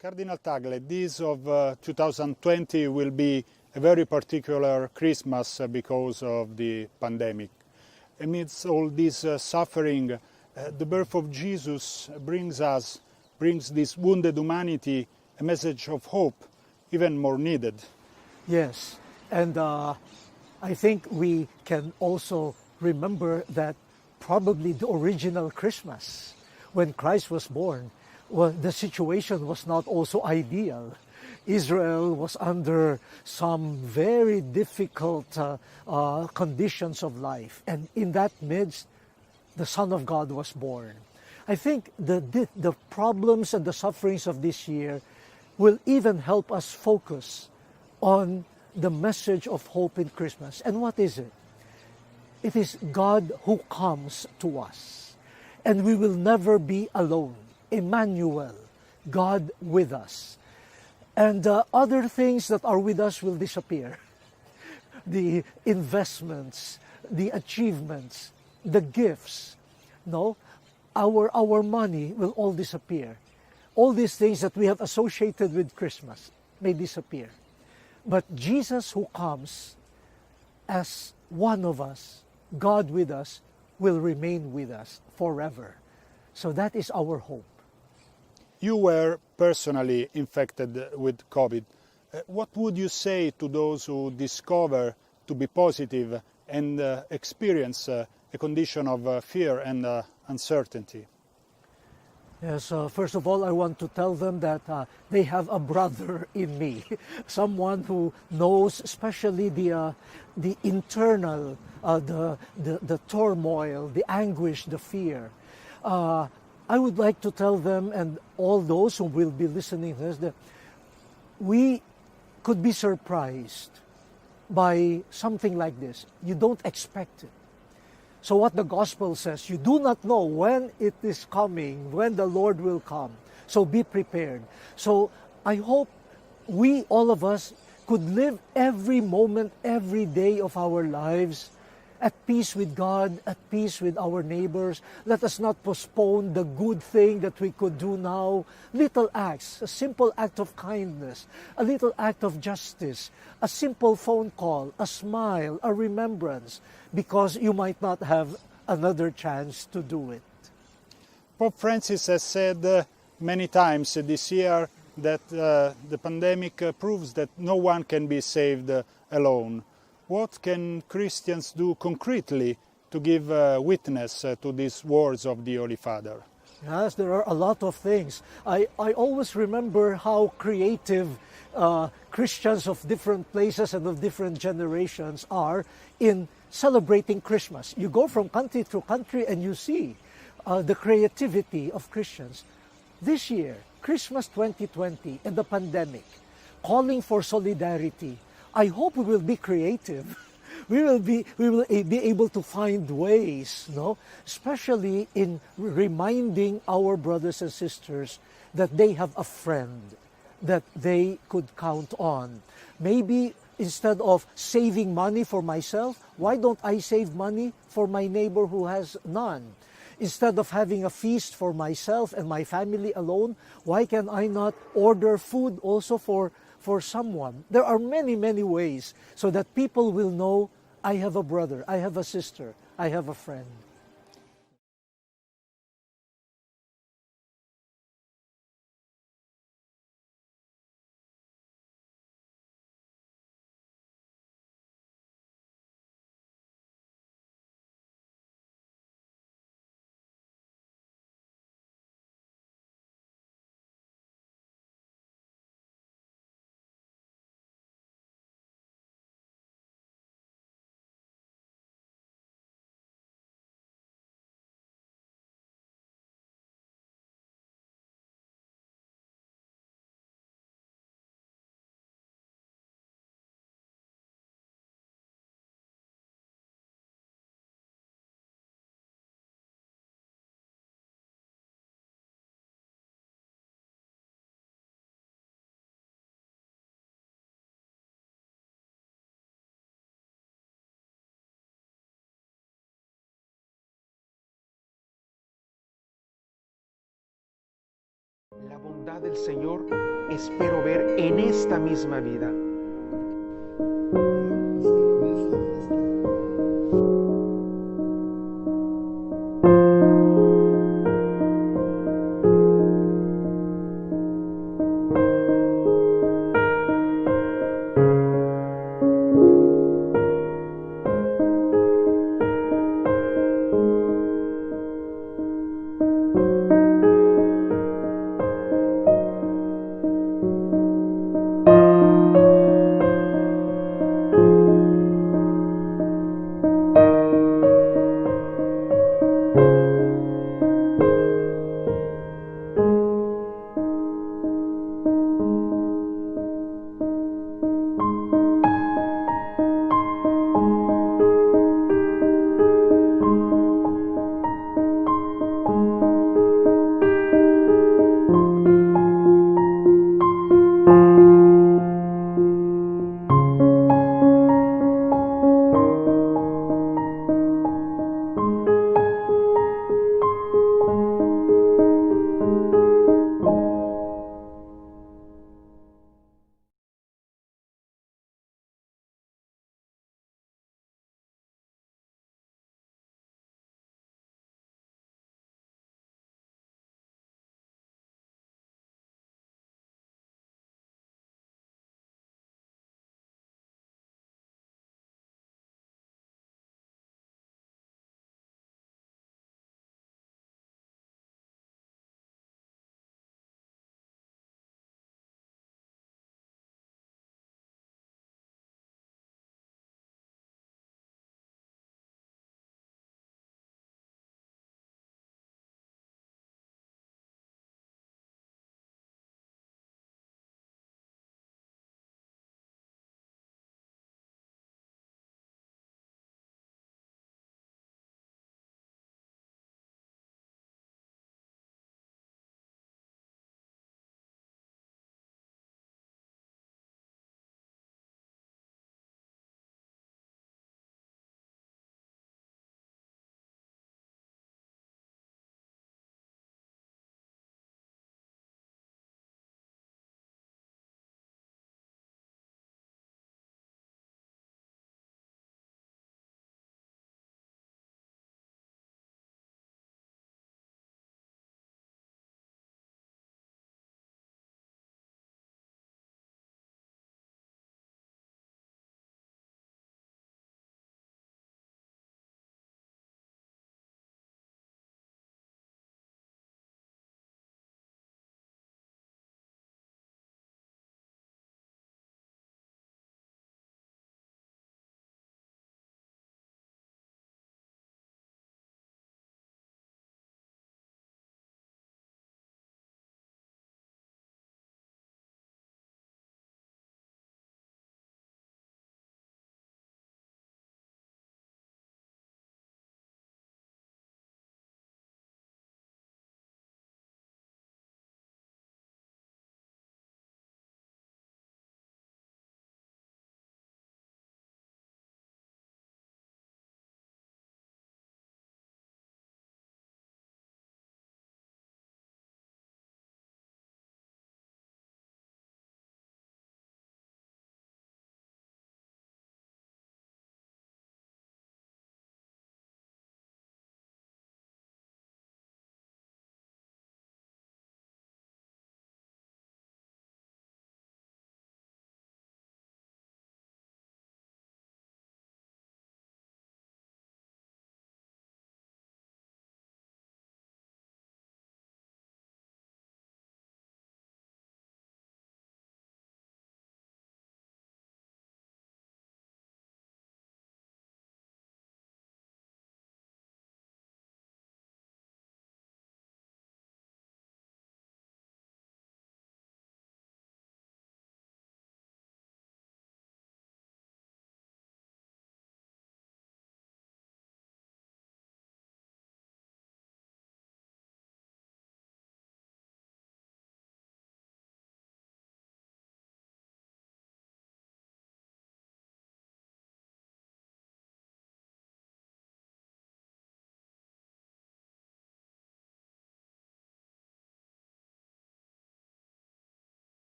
Cardinal Tagle, this of 2020 will be a very particular Christmas because of the pandemic. Amidst all this suffering, the birth of Jesus brings this wounded humanity a message of hope, even more needed. Yes, and I think we can also remember that probably the original Christmas, when Christ was born, well, the situation was not also ideal. Israel was under some very difficult conditions of life. And in that midst, the Son of God was born. I think the problems and the sufferings of this year will even help us focus on the message of hope in Christmas. And what is it? It is God who comes to us. And we will never be alone. Emmanuel, God with us. And other things that are with us will disappear. The investments, the achievements, the gifts. No, our money will all disappear. All these things that we have associated with Christmas may disappear. But Jesus, who comes as one of us, God with us, will remain with us forever. So that is our hope. You were personally infected with COVID. What would you say to those who discover to be positive and experience a condition of fear and uncertainty? Yes, first of all, I want to tell them that they have a brother in me, someone who knows especially the internal, the turmoil, the anguish, the fear. I would like to tell them and all those who will be listening to this that we could be surprised by something like this. You don't expect it. So what the gospel says, you do not know when it is coming, when the Lord will come. So be prepared. So I hope we, all of us, could live every moment, every day of our lives at peace with God, at peace with our neighbors. Let us not postpone the good thing that we could do now. Little acts, a simple act of kindness, a little act of justice, a simple phone call, a smile, a remembrance, because you might not have another chance to do it. Pope Francis has said many times this year that the pandemic proves that no one can be saved alone. What can Christians do concretely to give witness to these words of the Holy Father? Yes, there are a lot of things. I always remember how creative Christians of different places and of different generations are in celebrating Christmas. You go from country to country and you see the creativity of Christians. This year, Christmas 2020 and the pandemic, calling for solidarity. I hope we will be creative. We will be able to find ways, no? Especially in reminding our brothers and sisters that they have a friend that they could count on. Maybe instead of saving money for myself, why don't I save money for my neighbor who has none? Instead of having a feast for myself and my family alone, why can I not order food also for someone? There are many, many ways so that people will know I have a brother, I have a sister, I have a friend. La bondad del Señor espero ver en esta misma vida.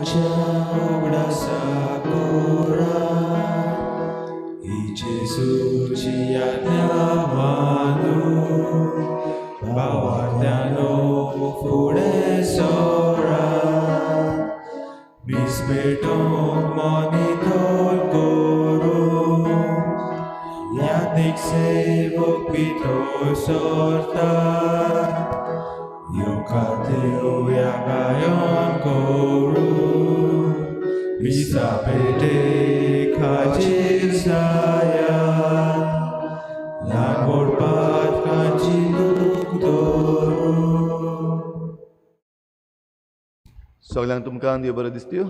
आमच्या उगडासा कोरा ही जेजूची आज्ञा मानून भावार्थ्यानो फुडें सरा मीस भेटोवंक monitor करूं यादीक सेवक भितर सरता येवकार दिवया गायन करूं मिसा भेटेक हाजीर जायात ल्हान व्हड पातकांची दूख दवरूं. सगल्यांक तुमकां देव बरो दिसत्यो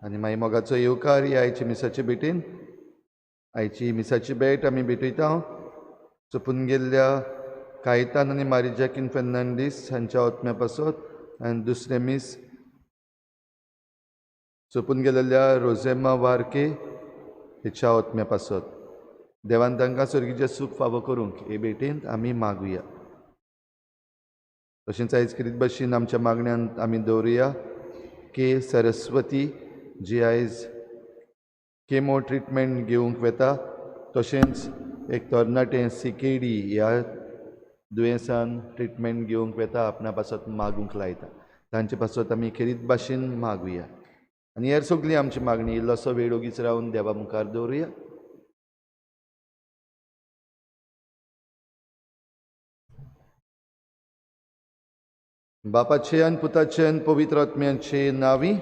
आनी मागीर मोगाचो येवकार ह्या आयचे मिसाचे भेटीन. आयची मिसाची भेट आमी भेटयता सोंपून गेल्ल्या कायतान आनी मारी जॅकीन फेर्नांडीस हांच्या आत्म्या पासत आनी दुसरें मीस सोंपून गेलेल्या रोजेमा वार्के हेच्या आत्म्या पासत. देवान तांकां स्वर्गीचें सूख फावो करूंक हे भेटेंत आमी मागुया. तशेंच आयज खेरीत भशेन आमच्या मागण्यांत आमी दवरुया के सरस्वती जी आयज केमो ट्रिटमेंट घेवंक वेता, तशेंच एक तरणाटें सीकेडी ह्या दुयेंसान ट्रिटमेंट घेवंक वेता, आपणा पासत मागूंक लायता. तांचे पासत आमी खेरीत भाशेन मागुया आनी हेर सगळी आमची मागणी इल्लोसो वेळ ओगीच रावन देवा मुखार दवरुया. बापाचे आनी पुताचे आनी पवित्र आत्म्याचे नांवी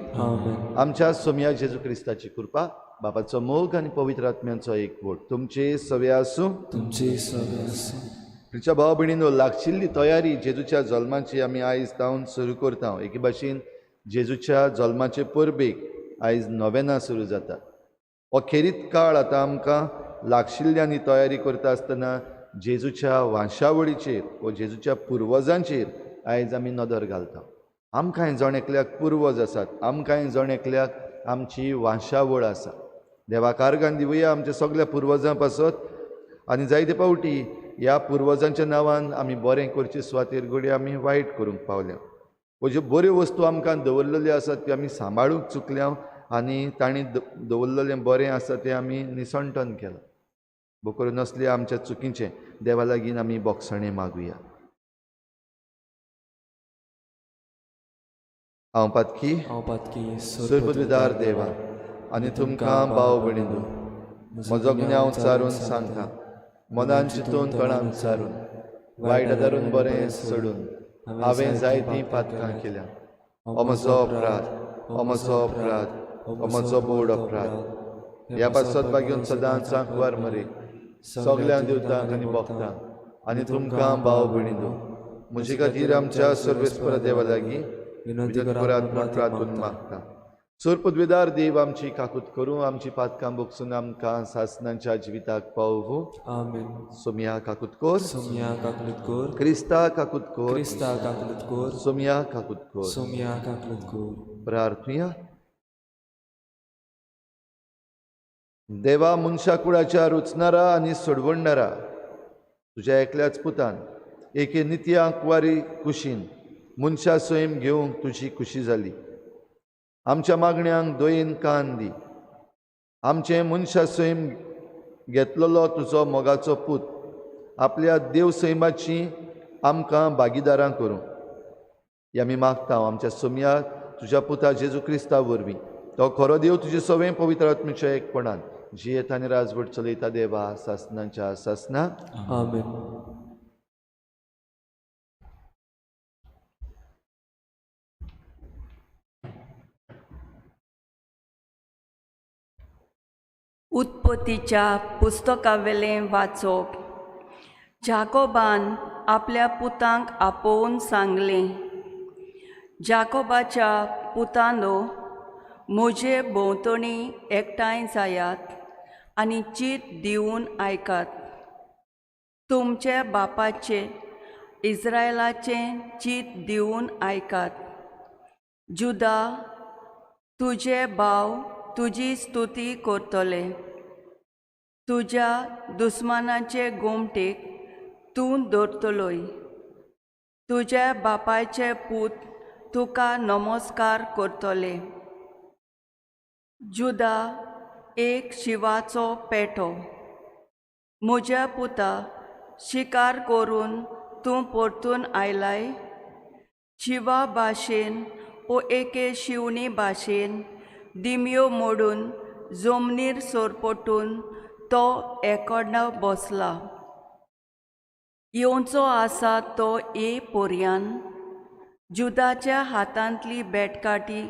आमच्या सोमया जेजू क्रिस्ताची कृपा, बापाचो मोग आनी पवित्र आत्म्यांचो एकवट तुमचे सवे आसूं. तुमचे सवे आसूं. प्रिच्या भाव भयणीनो, लागशिल्ली तयारी जेजूच्या जल्माची आमी आयज तावन सुरू करता. एके भाशेन जेजूच्या जल्माचे परबेक आयज नोवेनां सुरू जाता. हो खेरीत काळ आतां आमकां लागशिल्ल्यांनी तयारी करता आसतना जेजूच्या वांशावळीचेर वो जेजूच्या पुर्वजांचेर आयज आमी नदर घालता. आमकांय जण एकल्याक पुर्वज आसात, आमकांय जण एकल्याक आमची वांशावळ आसा. देवा कारगान दिवया आमच्या सगल्या पुर्वजां पासत आनी जायते फावटी ह्या पुर्वजांच्या नांवान आमी बरें करचे सुवातेर घडये आमी वायट करूंक पावल्या. वो ज्यो बऱ्यो वस्तू आमकां दवरलेल्यो आसात त्यो आमी सांबाळूंक चुकल्या आनी तांणी दवरलेलें बरें आसा तें आमी निसंटन केलां. बोकरो नसल्या आमच्या चुकीचें देवा लागीं आमी बोगसणें मागुया. हांव पातकी, हांव पातकी, सर्वविदार देवा आनी तुमकां भाव भयणीनो म्हजो गुन्यांव चारून सांगता, मनान चिंतून तणान चारून वायट आदारून बरें सोडून हांवें जायतीं पातकां केल्या. हो म्हजो अपराध, हो म्हजो अपराध, हो म्हजो बोड अपराध. ह्या पासत बागेवन सदांच आंकवार मरे सगळ्या देवतांक आनी भक्तांक आनी तुमकां भाव भयणीनो म्हजे खातीर आमच्या सर्वेस्पर देवा लागीं विनंती करात म्हूण प्रार्थून मागता. सोर पदवेदार देव आमची काकूत करूं, आमची पातकां बोगसून आमकां सासनांच्या जिविताक पावोवं. आमेन. सोमया काकूत कोर, सोमया काकूत कोर, क्रिस्ता काकूत कोर, क्रिस्ता काकूत कोर, सोमया काकूत कोर, सोमया काकूत कोर. प्रार्थुया. देवा मनशा कुळाच्या रुचणारा आनी सोडवणणारा तुज्या एकल्याच पुतान एके नित्या कुवारी कुशीन मनशा सैम घेवंक तुजी खुशी जाली. आमच्या मागण्यांक दयेन कान दी. आमचें मनशा सैम घेतलेलो तुजो मोगाचो पूत आपल्या देव सैमाची आमकां भागीदारां करूं. ही आमी मागता आमच्या सोमया तुज्या पुता जेजू क्रिस्ता वरवीं. तो खरो देव तुजे सवें पवित्र आत्म्याच्या एकपणान जियेता आनी राजवट चलयता देवा सासनाच्या सासना. आमेन. उत्पत्तीच्या पुस्तकावेलें वाचप. जाकोबान आपल्या पुतांक आपोवन सांगलें, जाकोबाच्या पुतानो, म्हजे भोंवतणी एकठांय जायात आनी चीत दिवन आयकात. तुमच्या बापाचें इस्रायलाचें चीत दिवन आयकात. जुदा, तुजे भाव तुजी स्तुती करतले. तुज्या दुस्मानाचे गोमटेक तूं दवरतलोय. तुज्या बापायचे पूत तुका नमस्कार करतले. जुदा एक शिवाचो पेटो. म्हज्या पुता, शिकार करून तूं परतून आयलाय. शिवा भाशेन ओ एके शिवणी भाशेन दिमयो मोडून जमनीर सरपटून तो एकोडा बसला. येवचो आसा तो ए पोरयान. जुदाच्या हातांतली बेटकाटी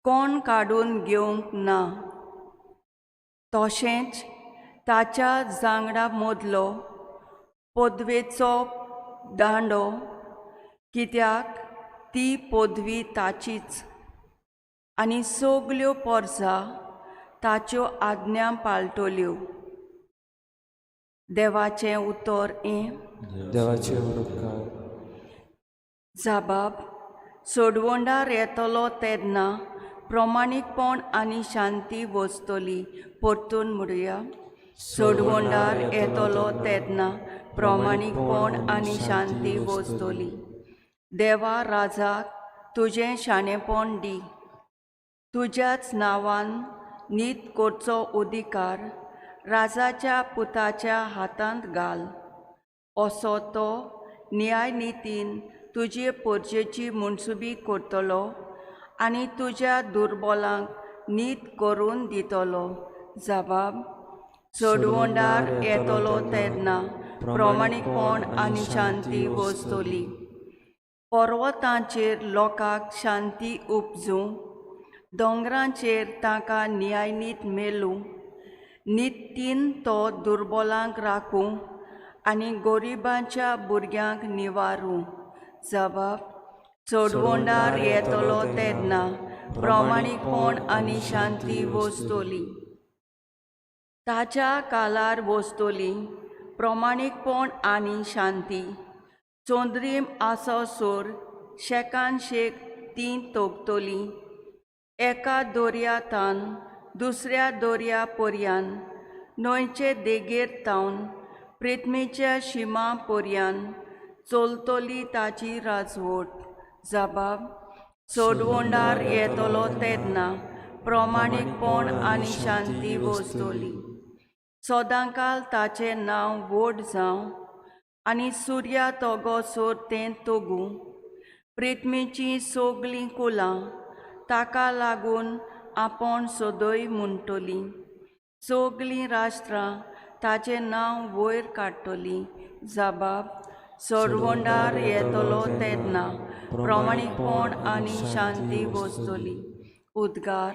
कोण काडून घेवंक ना. तशेंच ताच्या जांगडा मदलो पदवेचो दांडो, कित्याक ती पदवी ताचीच आनी सगल्यो पोरसा ताच्यो आज्ञा पाळटल्यो. देवाचें उतर हें. देवाचे उपकार. जाबाब सोडवंडार येतलो तेन्ना प्रमाणीकपण आनी शांती वसतली. परतून म्हणुया. सोडवंडार येतलो तेन्ना प्रमाणीकपण आनी शांती वसतली. देवा राजाक तुजें शाणेपण दी. तुज्याच नांवान नीत करचो अधिकार राजाच्या पुताच्या हातांत घाल. असो तो न्यायनितीन तुजे पोरजेची मनसुबी करतलो आनी तुज्या दुर्बलांक नीत करून दितलो. जबाब सोडवंडार येतलो तेन्ना प्रमाणीकपण आनी शांती वसतली. पर्वतांचेर लोकांक शांती उपजूं, दोंगरांचेर तांकां न्यायनीत मेळूं. नितीन तो दुर्बलांक राखूं आनी गरिबांच्या भुरग्यांक निवारूं. जबाब सोडवंडार येतलो तेन्ना प्रमाणीकपण आनी शांती वसतली. ताच्या कालार वसतली प्रमाणीकपण आनी शांती. चंद्रीम आसोसर शेकान शेक ती तोगतली. एका दर्या तान दुसऱ्या दर्या पर्यान, न्हंयचे देगेर तावन प्रिथ्मीच्या शिमा पर्यान चलतली ताची राजवट. जबाब सोडवंडार येतलो तेन्ना प्रमाणीकपण आनी शांती वसतली. सदांकाल ताचें नांव व्हड जावं आनी सुर्या तोगोसर तें तोगूं. प्रिथ्मीचीं सगलीं कुलां ताका लागून आपूण सदय म्हणटलीं. सगलीं राष्ट्रां ताचें नांव वयर काडटलीं. जबाब सोडवंडार येतलो तेन्ना प्रमाणीकपण आनी शांती वसतली. उद्गार.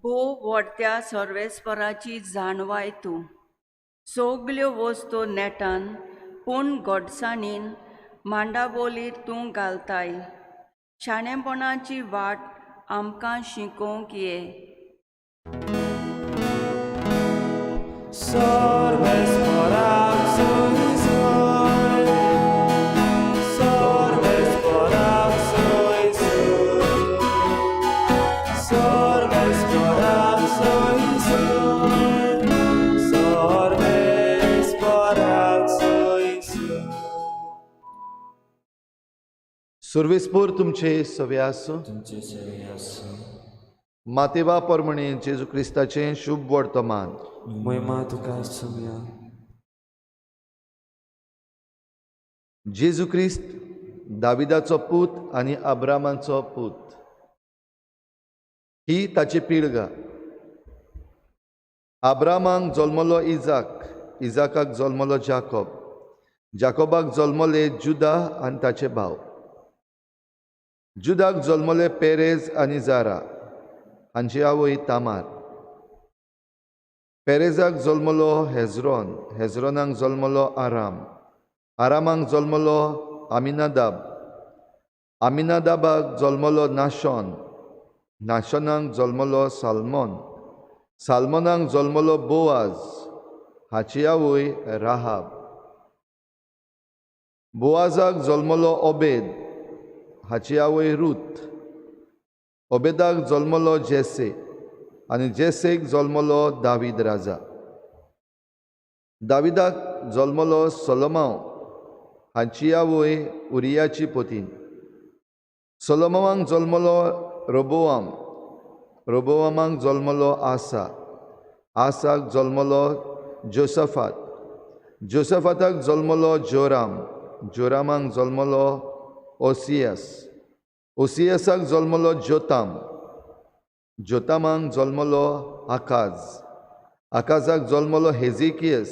भोव व्हडत्या सर्वेस्पराची जाणवाय तूं. सगल्यो वस्तू नेटान पूण गोडसाणीन मांडावोलीर तूं घालताय. शाणेपणाची वाट आमकां शिकोवंक ये. सर्वेस्पोर तुमचे सवे आसूं. तुमचे सेवे आसूं. मातेवा परमणे जेजू क्रिस्ताचें शुभ वर्तमान. महिमा तुका आसुया. जेजू क्रिस्त दाविदाचो पूत आनी अब्रामाचो पूत ही ताची पिळगा. आब्रामाक जल्मलो इजाक, इजाकाक जल्मलो जाकोब, जाकोबाक जल्मले जुदा आनी ताचे भाव. जुदाक जल्मले पेरेज आनी जारा हांची आवय तामार. पेरेजाक जल्मलो हेजरोन, हेजरोनाक जल्मलो आराम, आरामाक जल्मलो आमिनादाब, आमिनादाबाक जल्मलो नाशोन, नाशोनाक जल्मलो साल्मोन, साल्मोनाक जल्मलो बोआज, हाची आवय राहाब। बोआजाक जल्मलो ओबेद, हाची आवय रूत। ओबेदाक जल्मलो जेसे आनी जेसेक जल्मलो दावीद राजा। दाविदाक जल्मलो सोलोमांव, हाची आवय उरियाची पतीन। सोलोमांवाक जल्मलो रोबोआम, रोबोआमाक जल्मलो आसा, आसाक जल्मलो जोसफात, जोसफाताक जल्मलो जोराम, जोरामाक जल्मलो ओसियस, ओसियसाक जल्मलो जोताम, जोतामाक जल्मलो आकाज, आकाजाक जल्मलो हेजेकियस,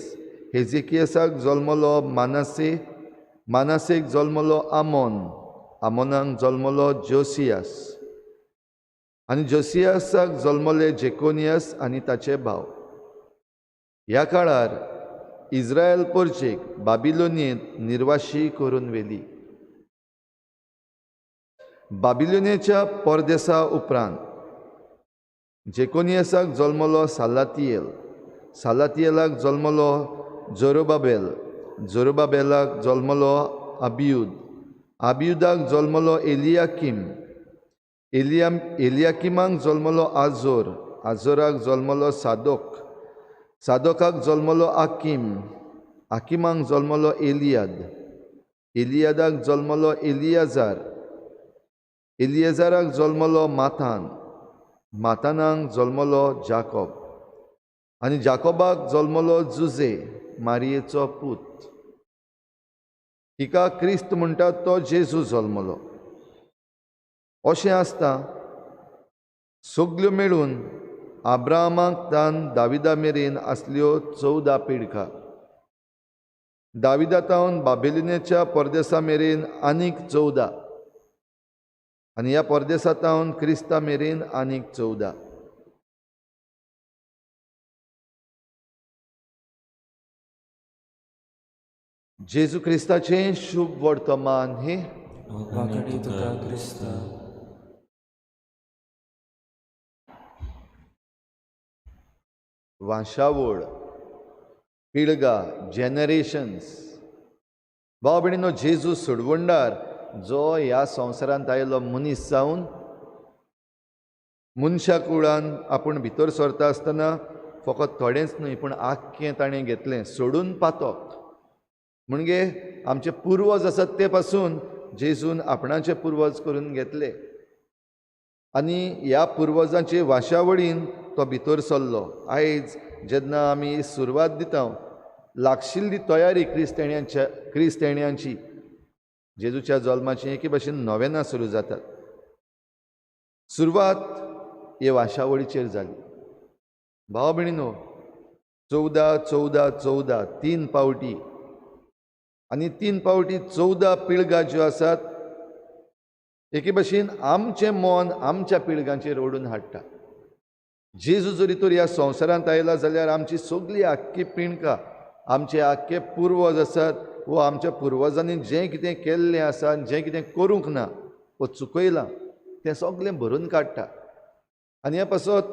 हेजेकियसाक जल्मलो मानासे, मानासेक जल्मलो आमोन, आमोनाक जल्मलो जोसियास आनी जोसियासाक जल्मले जेकोनियस आनी ताचे भाव। ह्या काळार इस्रायल परचेक बाबिलोनियेंत निर्वाशी करून व्हेली। बाबिलोनियेच्या परदेसा उपरांत जेकोनियसाक जल्मलो सालातियल, सालातियलाक जल्मलो जोरोबाबेल, जोरोबाबेलाक जल्मलो अबियुद, अबियुदाक जल्मलो एलियाकीम, एलियाकिमाक जल्मलो आजोर, आजोराक जल्मलो सादोक, सादोकाक जल्मलो आकीम, आकिमाक जल्मलो एलियाद, एलियादाक जल्मलो एलियाजार, एलियाजाराक जल्मलो माथान, मातानाक जल्मलो जाकोब आनी जाकोबाक जल्मलो जुजे, मारियेचो पूत। हिका क्रिस्त म्हणटा तो जेजू जल्मलो। अशें आसता सगल्यो मेळून आब्रामाक तान दाविदा मेरेन आसल्यो 14 पिळगा। दाविदा तावन बाबेलिनेच्या परदेसा मेरेन आनीक 14 आनी ह्या परदेसा तावन क्रिस्ता मेरेन आनीक 14। जेजू क्रिस्ताचें शुभ वर्तमान हें। वांकडी तुका क्रिस्ता। वांशावळ, पिळगा, जेनरेशन्स। भाव भयणीनो, जेजू सोडवणदार जो ह्या संवसारांत आयलो मनीस जावन मनशा कुळान आपूण भितर सरता आसतना फकत थोडेंच न्हय पूण आख्खें ताणें घेतलें सोडून पातक। म्हणजे आमचे पुर्वज आसात ते पासून जेजून आपणाचे पुर्वज करून घेतले आनी ह्या पुर्वजांचे वाशावळीन तो भितर सरलो। आयज जेन्ना आमी सुरवात दिता लागशिल्ली तयारी क्रिस्तेण्यांची जेजूच्या जल्माची एके भाशेन नोवेनां सुरू जातात। सुरवात हे वाशावळीचेर जाली। भाव भयणीनो, 14 14 14 3 पावटी आनी 3 पावटी 14 पिळगा ज्यो आसात एके भाशेन आमचें मन आमच्या पिळगांचेर ओडून हाडटा। जेजू जरी तर ह्या संवसारांत आयला जाल्यार आमची सगळी आख्खी पिणकां, आमचे आख्खे पुर्वज आसात वो आमच्या पुर्वजांनी जें कितें केल्लें आसा, जें कितें करूंक ना वो चुकयलां तें सगळें भरून काडटा आनी ह्या पासत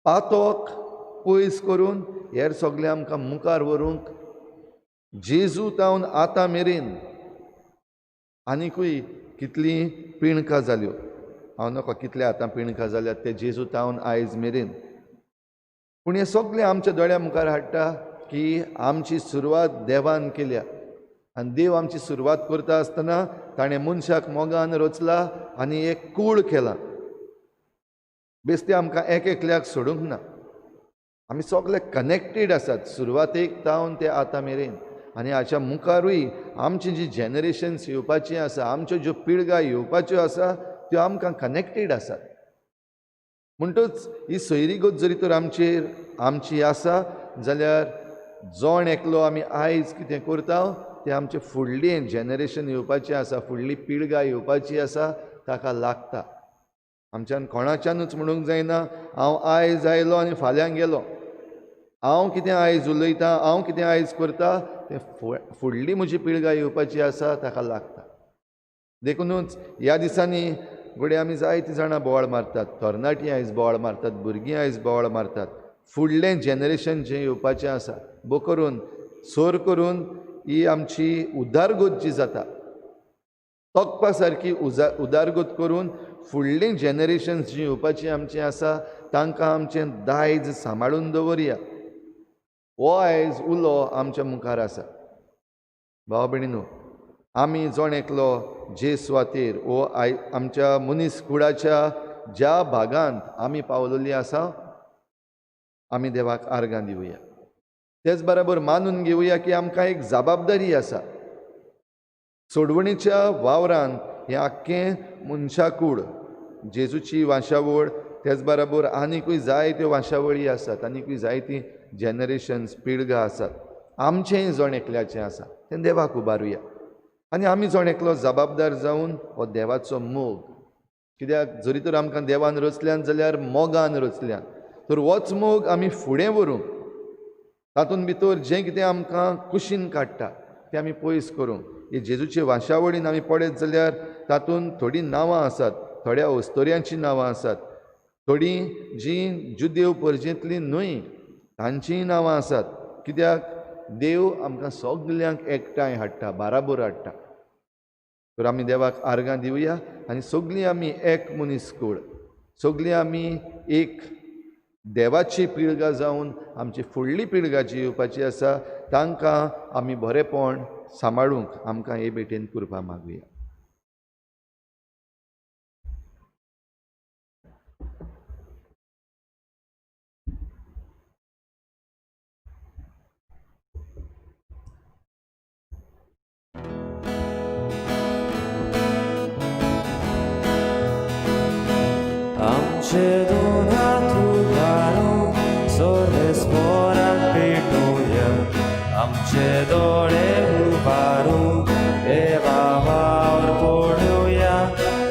पातक पयस करून हेर सगळें आमकां मुखार व्हरूंक जेजू तावन आतां मेरेन आनिकूय कितलीं पिणकां जाल्यो, हांव नकळो कितले आतां पिणकां जाल्यात ते जेजू तावन आयज मेरेन, पूण हें सगळें आमच्या दोळ्या मुखार हाडटा की आमची सुरवात देवान केल्या आनी देव आमची सुरवात करता आसतना ताणें मनशाक मोगान रचला आनी एक कूळ केलां। बेस्ते आमकां एक एकल्याक सोडूंक ना, आमी सगळे कनेक्टेड आसात सुरवातेक तावन ते आतां मेरेन आनी हाच्या मुखारूय आमची जी जेनरेशन्स येवपाची आसा, आमच्यो ज्यो पिळगा येवपाच्यो आसा त्यो आमकां कनेक्टेड आसात। म्हणटच ही सोयरीगत जरी तर आमचेर आमची आसा जाल्यार जण एकलो आमी आयज कितें करता तें आमचें फुडलें जेनरेशन येवपाचें आसा, फुडली पिळगा येवपाची आसा ताका लागता। आमच्यान कोणाच्यानूच म्हणूंक जायना हांव आयज आयलो आनी फाल्यां गेलो, हांव कितें आयज उलयतां, हांव कितें आयज करता तें फुडली म्हजी पिळगा येवपाची आसा ताका लागता। देखुनूच ह्या दिसांनी घडये आमी जायतीं जाणां बोवाळ मारतात, तरणाटीं आयज बोवाळ मारतात, भुरगीं आयज बोवाळ मारतात. फुडलें जनरेशन जें येवपाचें आसा बो करून सोर करून ही आमची उदारगत जी जाता तोखपा सारकी उदारगत करून फुडलीं जनरेशन्स जीं येवपाचीं आमचीं आसा तांकां आमचें दायज सांबाळून दवरया. हो आयज उलो आमच्या मुखार आसा. भाव भयणीनो, आमी जण एकलो जे सुवातेर वो आमच्या मनीस कुळाच्या ज्या भागांत आमी पावलेली आसा आमी देवाक आर्गां दिवया. तेच बराबर मानून घेवया की आमकां एक जबाबदारी आसा. सोडवणीच्या वावरान हें आख्खें मनशाकूड जेजूची वाशावळ, तेच बराबर आनिकूय जायत्यो वाशावळी आसात, आनिकूय जायतीं जनरेशन्स पिळगां आसात. आमचेंय जण एकल्याचें आसा तें देवाक उबारुया आनी आमी जण एकलो जबाबदार जावन हो देवाचो मोग, कित्याक जरी तर आमकां देवान रचल्यान जाल्यार मोगान रचल्यान, तर होच मोग आमी फुडें व्हरूंक, तातूंत भितर जें कितें आमकां कुशीन काडटा तें आमी पयस करूंक हे जेजूचे वाशावळीन आमी पळयत जाल्यार तातूंत थोडीं नांवां आसात, थोड्या अस्तोऱ्यांचीं नांवां आसात, थोडीं जीं जुदेव परजेंतलीं न्हय तांचीय नांवां आसात. कित्याक देव आमकां सगल्यांक एकठांय हाडटा, बाराबोर हाडटा. तर आमी देवाक आर्गां दिवया आनी सगलीं आमी एक मनीस कूड, सगलीं आमी एक देवाची पिळगां जावन आमची फुडली पिळगां जी येवपाची आसा तांकां आमी बरेंपण सांबाळूंक आमकां हे भेटेन कृपा मागुया. आमचे दोन हात उबारून सर्वेस्पराक पेटोवया, आमचे दोळे उबारून देवा वावर पळोवया,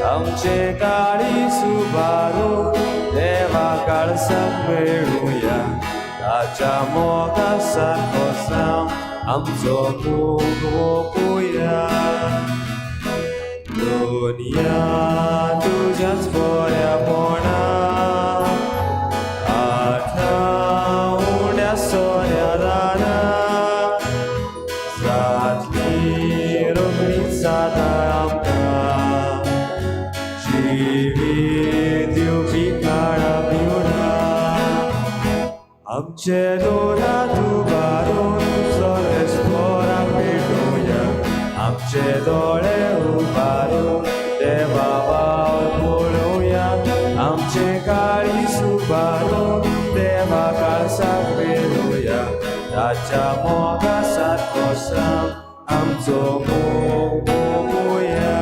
आमचे काळीज उबारून देवा काळसाक मेळुया, ताच्या मोगा सारको जावन आमचो मोग ओंपुया. दुनिया तुज्याच बऱ्यापणा आतां उण्या सोऱ्या दाना जातली रोखडीच जाता आमकां जिवीत दिवपी काळा पिवणा. आमचे दोन हात उबारून सर्वेस्पराक पेटोवया, आमचे दोळे उबारून देवा वावर पळोवया, आमचे काळीज उबारून देवा काळसाक मेळुया, ताच्या मोगा सारको जावन आमचो मोग ओंपुया.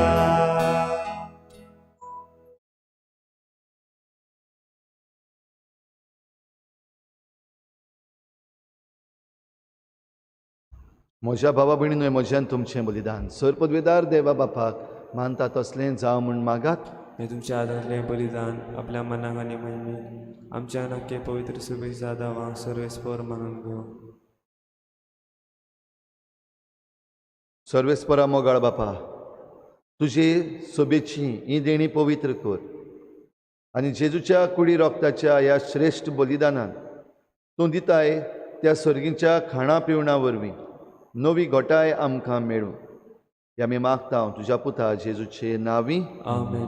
म्हज्या भावा भयणीनो, म्हज्यान तुमचें बलिदान सर पदवेदार देवा बापाक मानता तसलें जावं म्हूण मागात. हें तुमच्या हातांतलें बलिदान आपल्या मनाक आनी महिमेक आमच्या नक्के पवित्र सुबेज जादावांक सर्वेस्पर मानून घेवं. सर्वेस्परा मोगाळ बापा, तुजे सोबेची ही देणी पवित्र कर आनी जेजूच्या कुडी रोगताच्या ह्या श्रेश्ठ बलिदानान तूं दिताय त्या सर्गीच्या खाणा पिवणा वरवीं नवी घटाय आमकां मेळूं. हे आमी मागता तुज्या पुता जेजूचे नांवी. आमेन.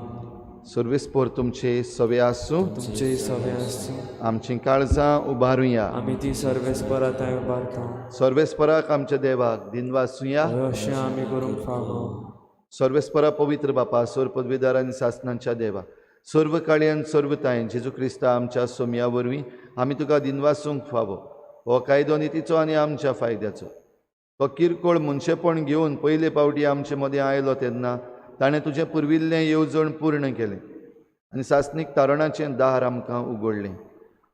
सर्वेस्पर तुमचे सवे आसूं, तुमचे सवे आसूं. आमचीं काळजां उबारुया, आमी ती सर्वेस्परा थंय उबारता. सर्वेस्पराक आमच्या देवाक दिनवासुया, अशें आमी करूंक फावो. सर्वेस्परा पवित्र बापा, सर्व पदवीदार आनी सासनांच्या देवा, सर्व काळयान सर्वतायन जेजू क्रिस्ता आमच्या सोमया वरवीं आमी तुका दिनवासूंक फावो. हो कायदो नितीचो आनी आमच्या फायद्याचो. तो किरकोळ मनशेपण घेवन पयले पावटी आमचे मदें आयलो तेन्ना ताणें तुजें पुर्विल्लें येवजण पूर्ण केलें आनी सासणीक तारणाचें दार आमकां उगडलें.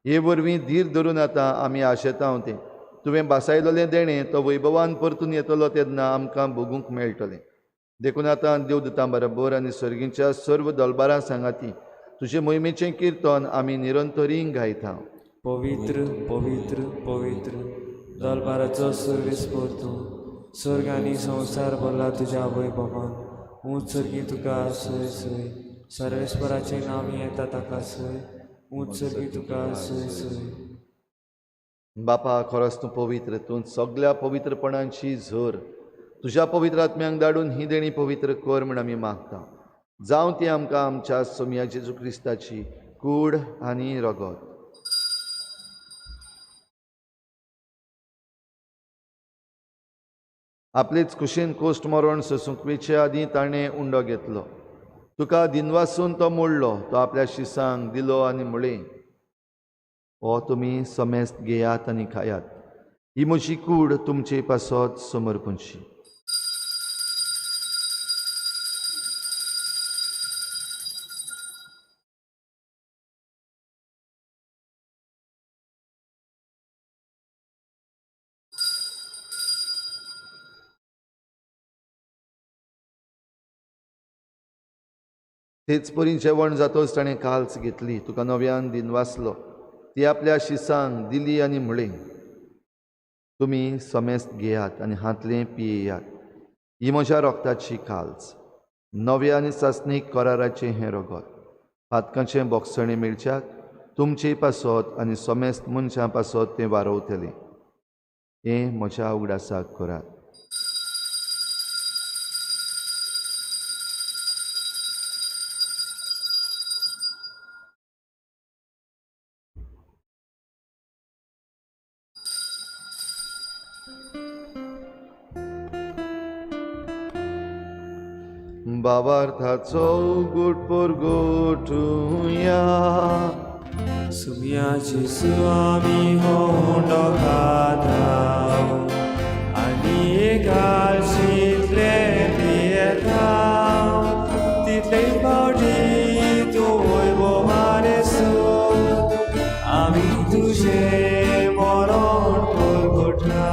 हे वरवीं धीर धरून आतां आमी आशेता तें तुवें बासायलोलें देणें तो वैभवान परतून येतलो तेन्ना आमकां भोगूंक मेळटलें. देखून आतां देवदूतां बरोबर आनी सर्गीच्या सर्व दलबारां सांगाती तुजे मोहिमेचें किर्तन आमी निरंतरीं गायता. पवित्र पवित्र पवित्र दलबाराचो सर्वेस्पर तूं, स्वर्ग आनी संवसार भरला तुज्या वैभवान. ऊंच सर्गी तुका सय सय. सर्वेस्पराचें नांव येता ताका सोय, ऊंच सर्गी तुका सोय सोय. बापा खरोच तूं पवित्र, तूं सगळ्या पवित्रपणांची झर. तुज्या पवित्र आत्म्यांक धाडून ही देणी पवित्र कर म्हूण आमी मागता. जावं ती आमकां आमच्या सोमया जेजू क्रिस्ताची कूड आनी रगत. आपलेच कुशीन कोश्ट मरण सोसूंक वेचे आदीं ताणें उंडो घेतलो. तुका दिनवासून तो मोडलो, तो आपल्या शिसांक दिलो आनी म्हळें, हो तुमी समेस्त घेयात आनी खायात, ही म्हजी कूड तुमचे पासत समर्पणशी. तेच परी जेवण जातोच ताणें काल्स घेतली, तुका नव्यान दिनवासलो, ती आपल्या शिसांक दिली आनी म्हळें, तुमी समेस्त घेयात आनी हांतलें पियेयात, ही म्हज्या रोगताची काल्स, नव्या आनी सासणीक कराराचें हें रगत, पातकांचें बोगसणें मेळच्याक तुमचे पासत आनी समेस्त मनशां पासत तें वारोवतलें. हें म्हज्या उगडासाक करात. बाबार्थाचो गुट परगोटुया. सुमिया जेजू आमी हो उंडो खाताव आनी एकाशितले पियेताव, तितले फावटी तूं वैभवारेसो आमी तुजें मरण परगोटा.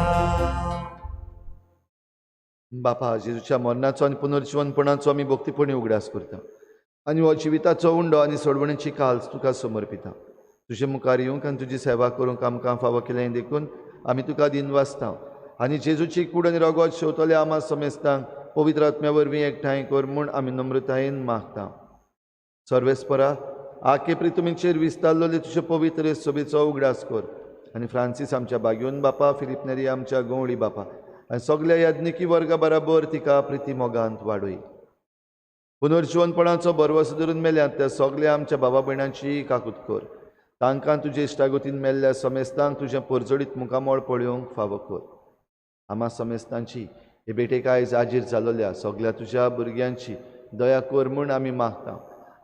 बापा, जेजूच्या मरणाचो आनी पुनर्जिवनपणाचो आमी भक्तीपणी उगडास करता आनी हो जिविताचो उंडो आनी सोडवणेची काल्स तुका समर्पिता. तुजे मुखार येवंक आनी तुजी सेवा करूंक आमकां फावो केलें देखून आमी तुका दिनवासता. आनी जेजूची कूड आनी रगत शेवतले आमा समेस्तांक पवित्र आत्म्या वरवीं एकठांय कर म्हूण आमी नम्रतायेन मागता. सर्वेस्परा, आके प्रितुमीचेर विस्तारलेले तुजे पवित्र सोबेचो उगडास कर आनी फ्रांसीस आमच्या बागयोन बापा, फिलीप नेरी आमच्या गवळी बापा आनी सगल्या याज्ञिकी वर्गा बराबर तिका प्रिती मोगांत वाडय. पुनर्जिवनपणाचो भरवसो धरून मेल्यात त्या सगल्या आमच्या बाबा भयणांची काकूत कर. तांकां तुजे इश्टागतीन मेल्ल्या समेस्तांक तुजें परजळीत मुखामळ पळोवंक फावो कर. आमा समेस्तांची हे भेटेक आयज आजीर जालोल्या सगल्या तुज्या भुरग्यांची दया कर म्हूण आमी मागता.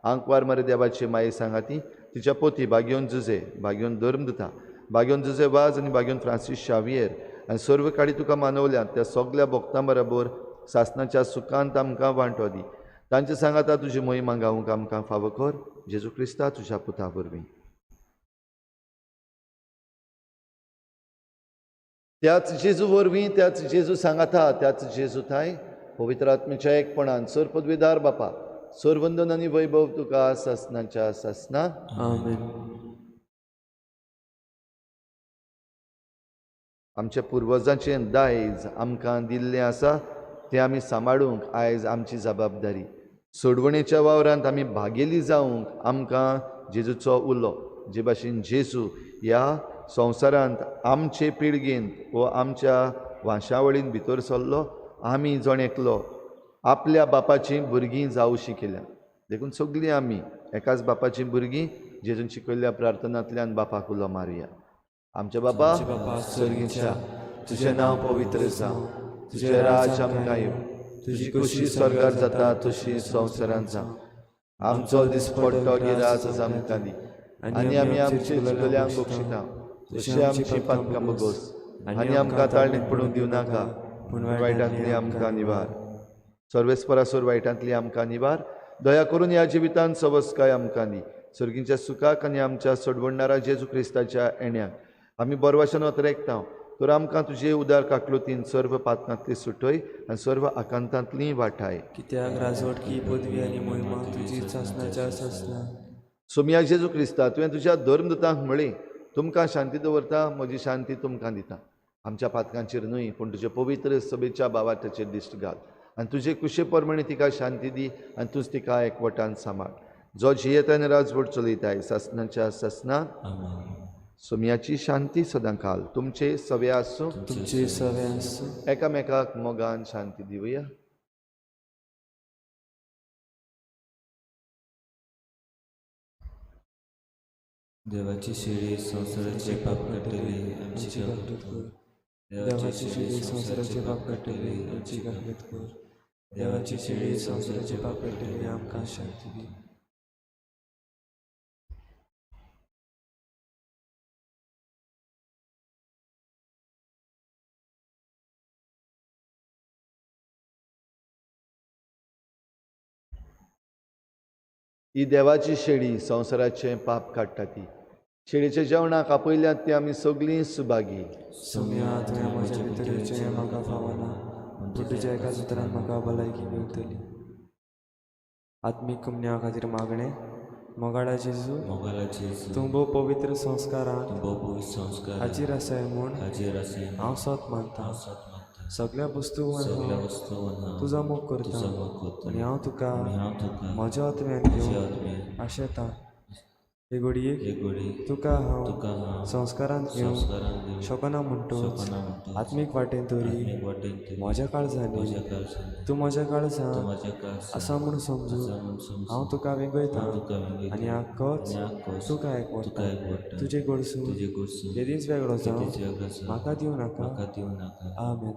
आंकवार मरे देवाची माये सांगाती तिच्या पोती बागयोन जुजे, बागयोन धर्मदुता, बागयोन जुजे वाज आनी बागयोन फ्रांसीस शावियर आनी सर्व काडी तुका मानवल्यात त्या सगल्या भक्तां बराबर सासणाच्या सुखांत आमकां वांटो दी. तांचे सांगाता तुजी मोहिमा गावंक आमकां फावो कर. जेजू क्रिस्ता तुज्या पुता वरवीं. त्याच जेजू वरवीं, त्याच जेजू सांगाता, त्याच जेजू थांय पवित्र आत्म्याच्या एकपणान सर पदवीदार बापा, सर वंदन आनी वैभव तुका सासणाच्या सासणा. आमेन. आमच्या पुर्वजांचें दायज आमकां दिल्लें आसा तें आमी सांबाळूंक आयज आमची जबाबदारी. सोडवणेच्या वावरांत आमी भागेली जावंक आमकां जेजूचो उलो, जे भाशेन जेजू ह्या संवसारांत आमचे पिळगेंत वो आमच्या वांशावळीन भितर सरलो, आमी जण एकलो आपल्या बापाचीं भुरगीं जावं शिकयल्या. देखून सगळीं आमी एकाच बापाचीं भुरगीं जेजून शिकयल्ल्या प्रार्थनांतल्यान बापाक उलो मारुया. आमच्या बापा सर्गीच्या, तुजें नांव पवित्र जावं, तुजें राज आमकां येवं, तुजी खुशी स्वर्गार जाता तशी संवसारांत जावं. आमचो दिसपट्टो गिरास आमकां दी आनी आमी आमचे चुकल्यांक बक्षिता तशी आमची पातकां बगोस आनी आमकां ताळणीत पडूंक दिवं नाका, पूण वायटांतली आमकां निवार. सर्वेस्परासोर वायटांतली आमकां निवार. दया करून ह्या जिवितांत सवस्काय आमकां दी. सर्गीच्या सुखाक आनी आमच्या सोडवणणारा जेजू क्रिस्ताच्या येण्याक आमी बरवाशान अतरेकता. तर आमकां तुजे उदार काकलुतीन सर्व पातकांतली सुटय आनी सर्व आकांतांतली वाटाय. कित्याक राजवटकी पदवी आनी मोहिमा तुजी सासणाच्या सासणा. सोमया जेजू क्रिस्ता, तुवें तुज्या धर्मदूतांक म्हळें, तुमकां शांती दवरता, म्हजी शांती तुमकां दिता. आमच्या पातकांचेर न्हय पूण तुज्या पवित्र सभेच्या भावार्थाचेर दिश्ट घाल आनी तुजे कुशे प्रमाणे तिका शांती दी आनी तूंच तिका एकवटान सांबाळ. जो जियेता आनी राजवट चलयताय सासनाच्या सासना. सोम्याची शांती सदांकाल तुमचे सवे आसूं. तुमचे सवे आसूं. एकामेकाक मोगान शांती दिवया. देवाची शेळी संवसाराचे पाप काडटली आमची काकलूत कर. देवाची शेळी संवसाराचे पाप काडटली आमची काकलूत कर. देवाची शेळी संवसाराचे पाप काडटली आमकां शांती दी. ही देवाची शेळी संवसाराचें पाप काडटा ती शेळीच्या जेवणाक आपयल्यात ती आमी सगळीं सुभागी. सोम्या तुवें म्हज्या भितर येवचें म्हाका फावना, पूण तुज्या एका उतरान म्हाका भलायकी मेळटली. आत्मीक कुमण्या खातीर मागणें. मोगाळा जेजू, तूं भोव पवित्र संस्कारान हाजीर आसाय म्हूण हांव सत मानता. सगळ्या वस्तू तुजो मोग करता आनी हांव तुका म्हज्या आत्म्यान घेवन आशेता. हे घडयेक तुका हांव संस्कारांत घेवंक शकना म्हणटच आत्मीक वाटेन तरी म्हज्या काळजांनी तूं म्हज्या काळजांत आसा म्हूण समजून हांव तुका वेंगयता आनी आख्खोच तुका एकवटा. तुजे कडसून केदींच वेगळो जावं म्हाका दिवं नाका. आमेन.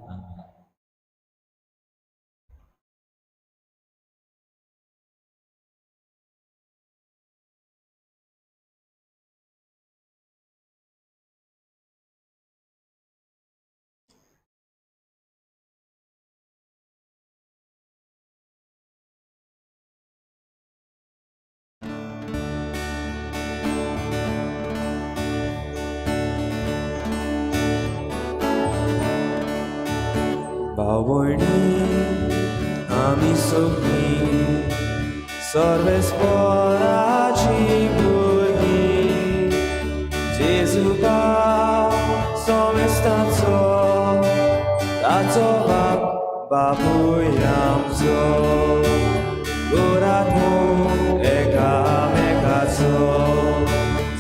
भावणी आमी सगळीं सर्वेस्पराची भुरगीं, जेजू बाप सोमेस्ताचो ताचो बाप बापूय आमचो, गोरात एकामेकाचो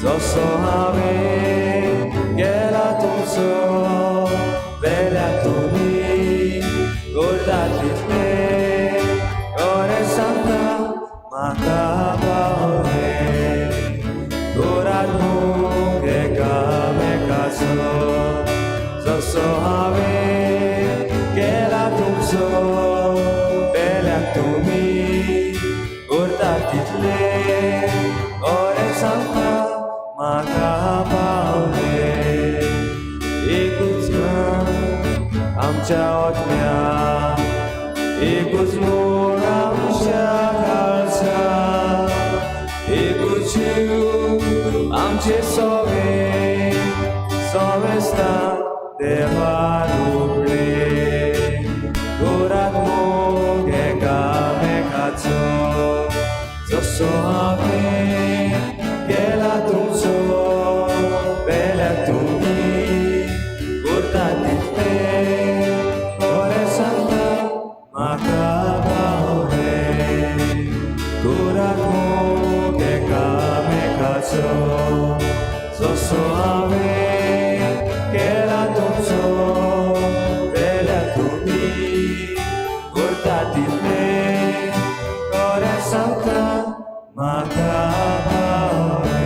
जसो हांवें गेला तुमचो वेल्या तुमी करता तितलें खरें सांगता म्हाका पावलें. गोरात मोग एकामेकाचो जसो हांवें केला तुमचो वेल्या तुमी करता तितलें खरें सांगता म्हाका पावलें. एकूच आमच्या आत्म्या, एकूच मोग आमच्या काळजा, एकूच जीव आमचे सगळे समेस्तां देवा रुपले. गोरात मोग एकामेकाचो जसो हांवें केला तुमचो वेल्या तुमी करता तितलें खरें सांगता म्हाका पावलें. गोरात मोग एकामेकाचो जसो हांवें केला तुमचो वेल्या तुमी करता तितलें खरें सांगता म्हाका पावलें.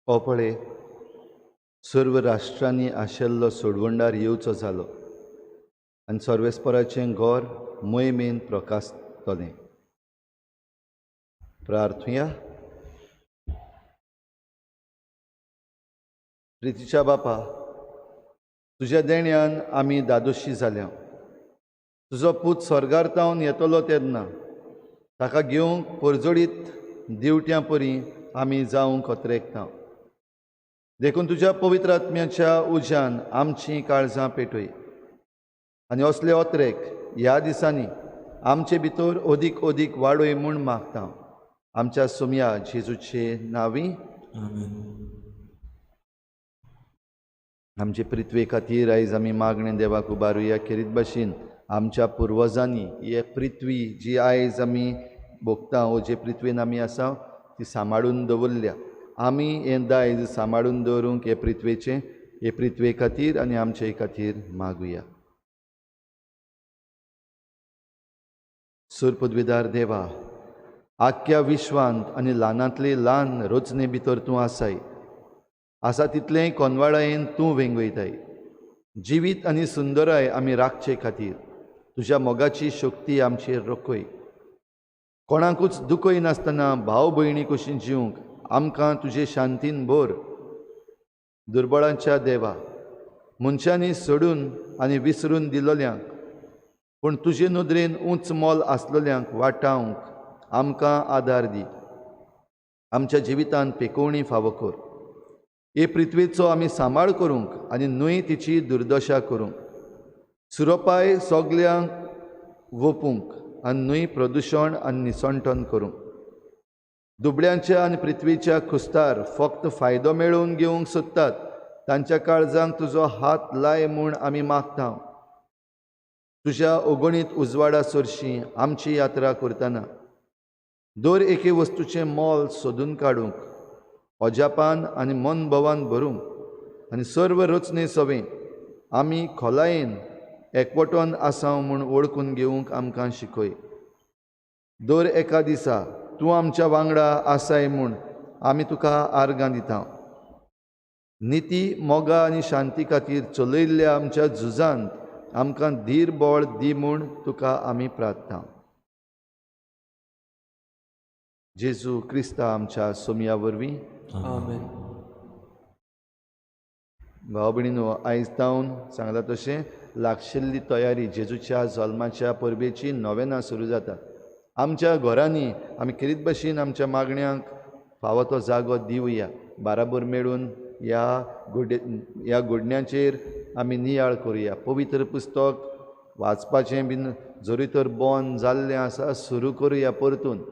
हो पळय, सर्व राष्ट्रांनी आशिल्लो सोडवणदार येवचो जालो आनी सर्वेस्पराचें घर मोहिमेन प्रकाशतलें. प्रार्थुया. प्रितीच्या बापा, तुज्या देण्यान आमी दादोशी जाल्या. तुजो पूत स्वर्गार तावन येतलो तेन्ना ताका घेवंक परजळीत दिवट्यां परी आमी जावंक अत्रेकता. देखून तुज्या पवित्र आत्म्याच्या उज्यान आमचीं काळजां पेटय. आनी असले अत्रेक ह्या दिसांनी आमचे भितर अदीक अदीक वाडय म्हूण मागता आमच्या सोमया जेजूचे नांवी. आमेन. आमचे पृथ्वे खातीर आयज आमी मागणें देवाक उबारुया. खेरीत भाशेन आमच्या पुर्वजांनी ही पृथ्वी जी आयज आमी भोगता वो जे पृथ्वेन आमी आसा ती सांबाळून दवरल्या. आमी हें दायज सांबाळून दवरूंक हे पृथ्वेचें हे पृथ्वे खातीर आनी आमचे खातीर मागुया. सूर पदवीदार देवा, आख्ख्या विश्वांत आनी ल्हानांतले ल्हान रचने भितर तूं आसाय. आसा तितलेंय कोनवाळायेन तूं वेंगयताय. जिवीत आनी सुंदराय आमी राखचे खातीर तुज्या मोगाची शक्ती आमचेर रखय. कोणाकूच दुखय नासतना भाव भयणी कशी जिवंक आमकां तुजे शांतीन भर. दुर्बळांच्या देवा, मनशांनी सोडून आनी विसरून दिल्ल्यांक पूण तुजे नदरेन उंच मोल आसलेल्यांक वाटावंक आमकां आदार दी. आमच्या जिवितांत पेकोवणी फावो कर. हे पृथ्वेचो आमी सांबाळ करूंक आनी न्हय तिची दुर्दशा करूंक. सुरोपाय सगल्यांक वोपूंक आनी न्हय प्रदुशण आनी निसणटन करूंक. दुबळ्यांच्या आनी पृथ्वीच्या खुस्तार फक्त फायदो मेळोवन घेवंक सोदतात तांच्या काळजांक तुजो हात लाय म्हूण आमी मागता. तुज्या अगणीत उजवाडा सरशी आमची यात्रा करतना दर एके वस्तूचें मोल सोदून काडूंक अजापान आनी मनभवान भरूंक आनी सर्व रचने सवें आमी खोलायेन एकवटोन आसा म्हूण वळखून घेवंक आमकां शिकय. दर एका दिसा तूं आमच्या वांगडा आसाय म्हूण आमी तुका आर्गां दिता. निती, मोगा आनी शांती खातीर चलयल्ल्या आमच्या झुजांत आमकां धीर बळ दी म्हूण तुका आमी प्रार्थना. जेजू क्रिस्ता आमच्या सोमया वरवीं. आमेन. भाव भयणीनो, आयज तावन सांगला तशें लागशिल्ली तयारी जेजूच्या जल्माच्या परबेची नोवेनां सुरू जाता. आमच्या घरांनी आमी खेरीत भाशेन आमच्या मागण्यांक फावो तो जागो दिवया. बाराबर मेळून ह्या गोडण्याचेर आमी नियाळ करुया. पवित्र पुस्तक वाचपाचें बीन जरी तर बंद जाल्लें आसा सुरू करुया परतून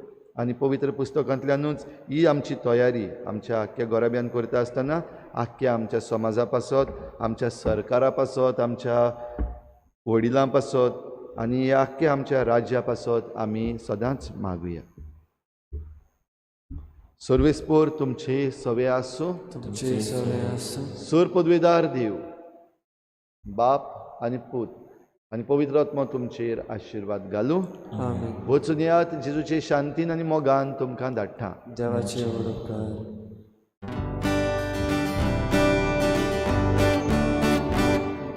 आनी पवित्र पुस्तकांतल्यानूच ही आमची तयारी आमच्या आख्ख्या घराब्यान करता आसतना आख्ख्या आमच्या समाजा पासत, आमच्या सरकारा पासत, आमच्या वडिलां पासत आनी ह्या आख्ख्या आमच्या राज्या पासत आमी सदांच मागुया. सर्वेस्पोर तुमचे सवे आसूं. तुमचे सवे आसूं. सूर पदवेदार देव बाप आनी पूत आनी पवित्र आत्मा तुमचेर आशिर्वाद घालूं. आमेन. वचून येयात जेजूचे शांतीन आनी मोगान तुमकां धाडटा. देवाचे उपकार.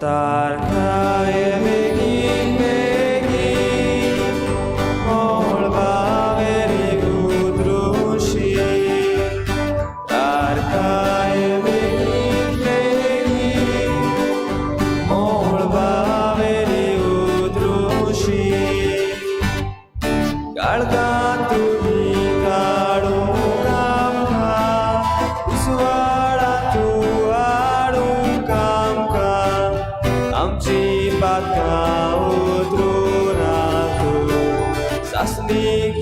तारखाय बेगीन बेगीन मळबावेली उद्रुशी. तारखाय बेगीन बेगीन मळबावेली उद्रुशी. काळखांत तुमी काडूंक आमकां, उजवाडांत तूं हाडूंक आमकां. आमची पातकां उतरूं ना तूं, सासणीक.